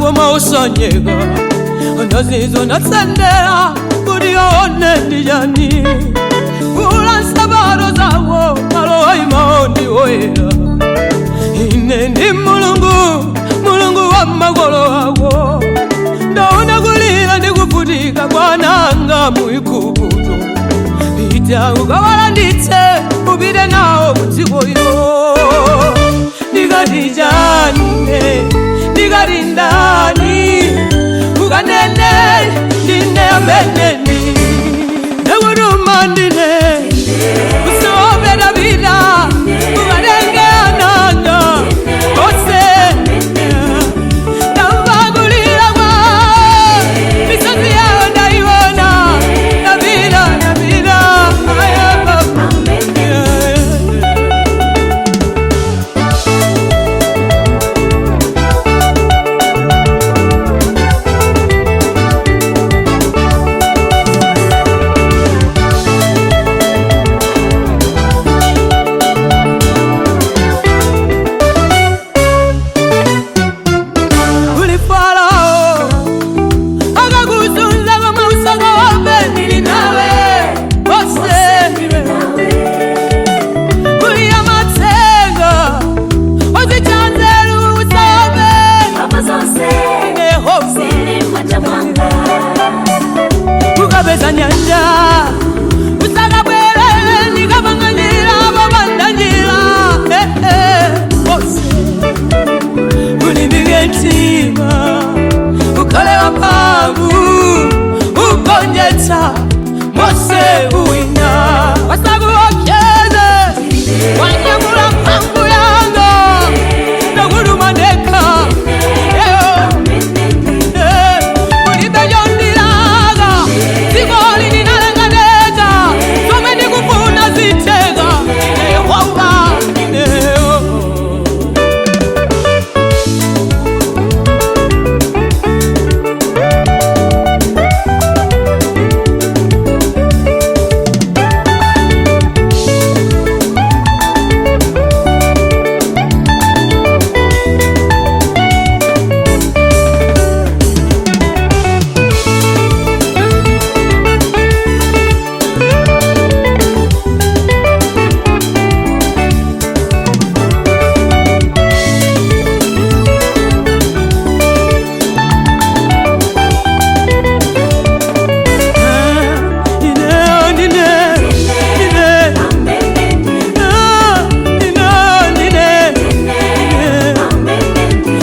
Koma usanyeka ndazizo natsendera kuti aone ndijani kula nsapato zawo malo aimawo ndiwoyera. Ine ndi Mulungu, Mulungu wa makolo ako. Ndaona kulira ndi kuvutika kwananga mu Igupto. Pita ukawalanditse, upite nawo ku dziko ilo. Ndikati chane, ndikati ndani, ukanene ndine ameneni. Ndakutuma ndine, usaope, tapita ukalenge ananga Mose. Ndamva kulira kwawo, misozi yawo ndaiona. Tapita, tapita, aya baba. Uli Farao akakuzunza koma usakaope, ndili nawe Mose. Kuli amatsenga ozichanzeru, usaope. Mphamvu zonse Yehova zili m'manja mwanga. Ukapeza nyanja usakabwerere, ndikapanga njira popanda njira. Eh, eh, Mose, ulimbike mtima, ukhale wamphamvu, ugonjetsa Mose uwina. Wasakuocheze wanyamula mphamvu yanga, ndakutuma ndekha. Ulibe chondilaka, dziko lininalenganeka, zomwe ndikufuna zitheka. Yehova ineyo. Amene ndi, amene ndi.